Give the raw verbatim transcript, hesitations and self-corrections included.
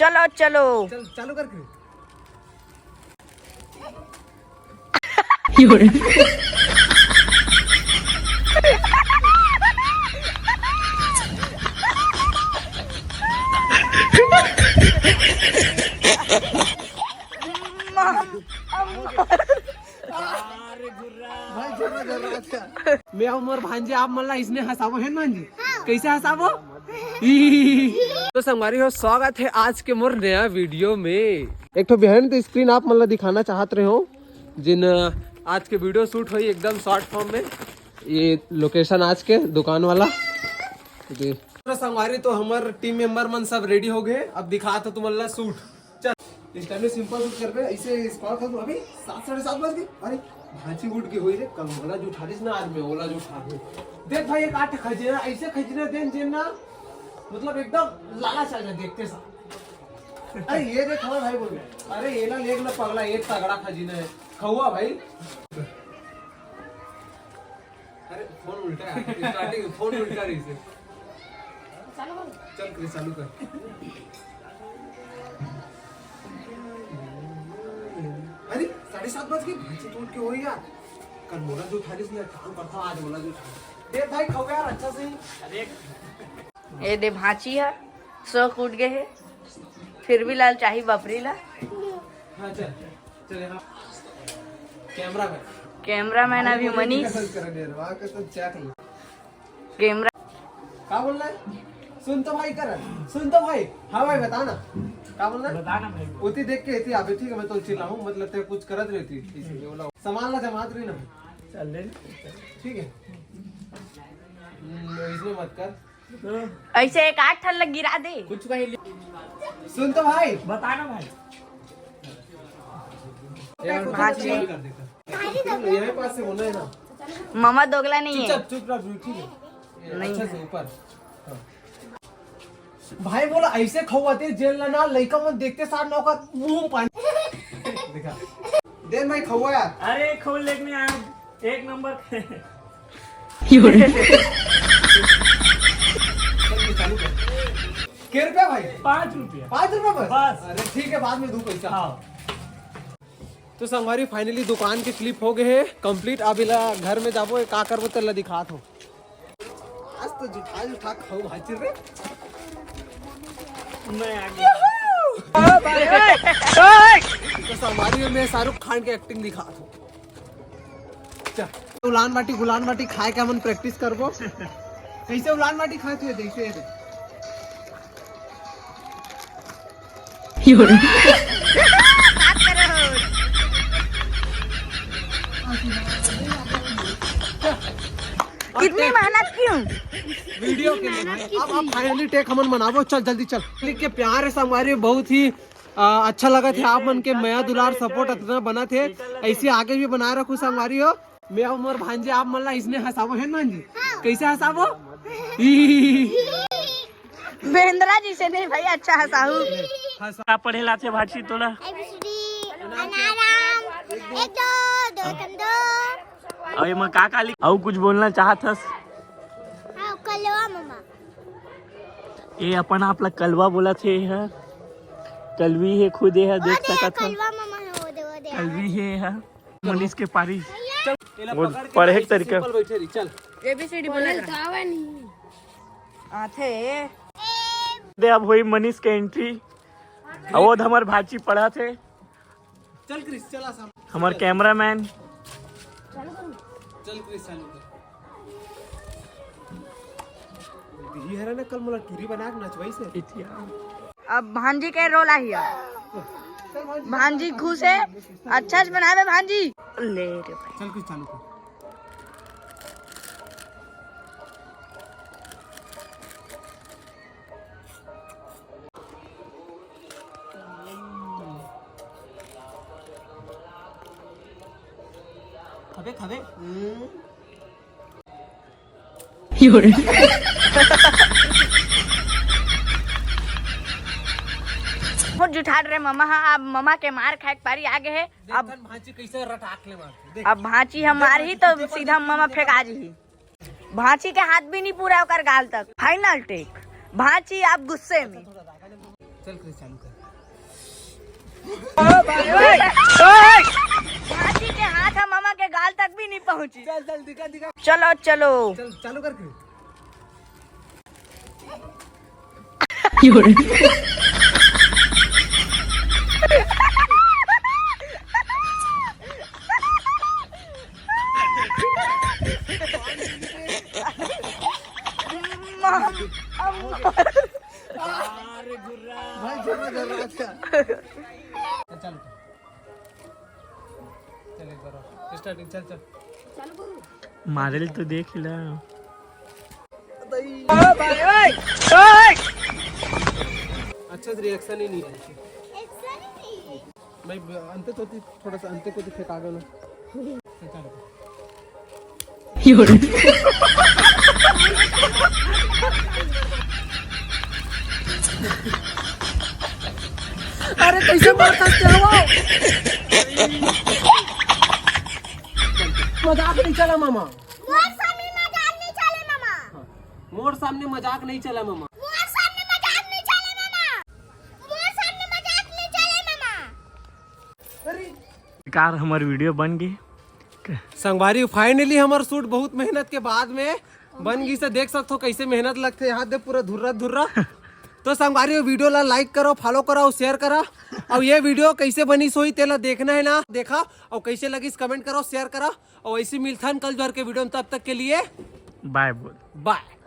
चलो, चलो। चल, चालू कर। भाई, जरा, जरा, अच्छा। मैं अउ मोर भांजी आप मन ला इसने हंसाबो, है ना भांजी? हाँ। कैसे हंसाबो? तो संगवारी हो, स्वागत है आज के मोर नया वीडियो में। एक ठो behind the screen आप मन ला दिखाना चाहत रहे हो, जिन, अ, आज के वीडियो शूट होई एकदम शॉर्ट फॉर्म में। ये लोकेशन आज के दुकान वाला। जी। तो संगवारी, तो हमर टीम मेंबर मन सब रेडी हो गए, अब दिखात हो तुमन ला शूट। चल, इस टाइम में सिंपल शूट करबे, ऐसे स्क्वाड कर दो। अभी सात, साढ़े सात बज गए। अरे, भांची उठ के होई रे, कल मोला जो उठा दिस ना, आज मैं ओला जो उठा दूं। देख भाई, एक आठ खजीना, ऐसे खजीना देन जेन ना, मतलब एकदम लालच आ जाए देखते साथ। अरे ये देख, हाँ भाई बोल, अरे ये ना लेग ना पगला, एक तगड़ा खजीना है, खौवा भाई। अरे फोन उल्टा है, स्टार्टिंग फोन उल्टा रही से। चल क्रिस, चालू कर। अरे साढ़े सात बज गए, भांची तो उठ के हो यार। कल मोला जो उठा रही थी, काम करता, आज मोला जो उठा। देख भाई, खौवा यार, अच्छा से ही। ये दे भांची है, सो कूद गए है, फिर भी लाल चाही बापरी ला। हाँ, चल, चल, हाँ। Camera man. कैमरा मैन अभी मनीष। कर दे, वहाँ का तो चेक नहीं। कैमरा। का बोल रहा है? सुन तो भाई कर, सुन तो भाई। हाँ भाई, बता ना। का बोल रहा है? बता ना भाई। उती देख के इती आबे, ठीक है, मैं तो चिल्लाऊँ, मतलब, ते कुछ करत रहती, इसीलिए बोला। सामान ला जमात रही ना। चल ले। ठीक है। हम्म, इसमें मत कर। ऐसे एक आठ ठन लग गिरा दे। कुछ कहीं ले-, सुन तो भाई। बता ना भाई। भांची। यहीं पास से होना है ना। मामा दोगला नहीं है। चुप, चुप रह, ठीक है। नहीं। अच्छा से ऊपर। हाँ। भाई बोला ऐसे खौवाथे जेन ला ना, लइका मन देखते सार ना ओकर मुंह में पानी। दिखा। दे भाई खौवा यार। अरे खौवा लेके नहीं आया, एक नंबर। चालू कर। के रुपया भाई? पाँच रुपया। पाँच रुपया बस? बस। अरे ठीक है, बाद में दू पैसा। हाँ। तो संगवारी, finally दुकान के clip हो गए है complete। अब इला घर में जाबो, का करबो, तेला दिखात हो। आज तो जुठा जुठा खाऊ भांची रे। मैं आ गया। तो संगवारी में मैं शाहरुख खान के acting दिखात हो। चल, उलान बाटी गुलान बाटी खाए के हमन practice करबो। कैसे उलान बाटी खाए थे, जैसे ये देख। कितनी मेहनत की हूँ। वीडियो के लिए भाई। अब, अब finally take हमन मनाबो। चल जल्दी चल। लिख के प्यार है संगवारी, बहुत ही, आ, अच्छा लगा थे आप मन के मया दुलार support इतना बना थे, ऐसे आगे भी बनाए रखो संगवारी हो। मैं अउ मोर भांजी आप मन ला इसने हंसाबो, है ना भांजी? हाँ। कैसे हंसाबो? बेंदरा जी से नहीं भाई, अच्छा हंसाहू। का पढ़े ला थे भांजी तोला? एबीसीडी, अनाराम, एक, दो, दो, तीन, दो। अउ एमा का का लिख-, अउ कुछ बोलना चाहत हस? हाँ, कलवा मामा। ए अपन आप ला कलवा बोला थे, ये ह कलवी हे, खुद ये ह देख ओ दे, सकत हस। कलवा मामा है, वो दे, वो दे। कलवी हे, ये ह मनीष के पारी। वो पढ़े के तरीका। एबीसीडी बोले तो आवे नहीं। आथे। दे अब होई मनीष के entry। अवध हमर भांची पढ़त हे। चल क्रिस, चल आसाम। हमर cameraman। चल क्रिस, चालू कर। दिही हरा ना कल मोला टूरी बना के नचवाई से। अब भांजी के role आही। अब भांजी खुश है, अच्छा से बनावे भांजी। ले रे भाई। चल क्रिस, चालू कर। खाबे, खाबे। बहुत जुठार रे ममा हा, अब ममा के मार खाए के पारी आगे है। अब भांची कैसे रटाक ले मारथे, देख। अब भांची हम मारही तो सीधा ममा फेंका जही। भांची के हाथ भी नहीं पूरा ओकर गाल तक। Final take। भांची आप गुस्से में। चल, कर, चालू कर। हाथी के हाथ ह मामा के गाल तक भी नहीं पहुंची। चल, चल, दिखा, दिखा। चलो, चलो। चल, चालू कर फिर। भाई, जरा, जरा, अच्छा। चल, चल। चल, एक बार और। Starting, चल, चल। मारेल तो देख ला। अच्छा से reaction ही नहीं है। भाई, अंते कोती, थोड़ा सा अंते कोती फेंका दो ना। अरे, कैसे मार सकते हो? मजाक नहीं चला मामा। मोर सामने मजाक नहीं चले मामा। मोर सामने मजाक नहीं चला मामा। मोर सामने मजाक नहीं चले मामा। मोर सामने मजाक नहीं चले मामा। अरे, बेकार हमर video बन गई। संगवारी, finally हमर shoot बहुत मेहनत के बाद में बन गई। से देख सकथो कैसे मेहनत लगथे, यहाँ दे पूरा धुर्रा धुर्रा। तो संगवारी, video ला like करो, follow करो और share करो। और ये video कैसे बनी सोई तेला देखना है ना, देखा, और कैसे लगिस comment करो, share करो। और ऐसे मिलथन कल जोर के video में, तब तक के लिए bye बोल। Bye।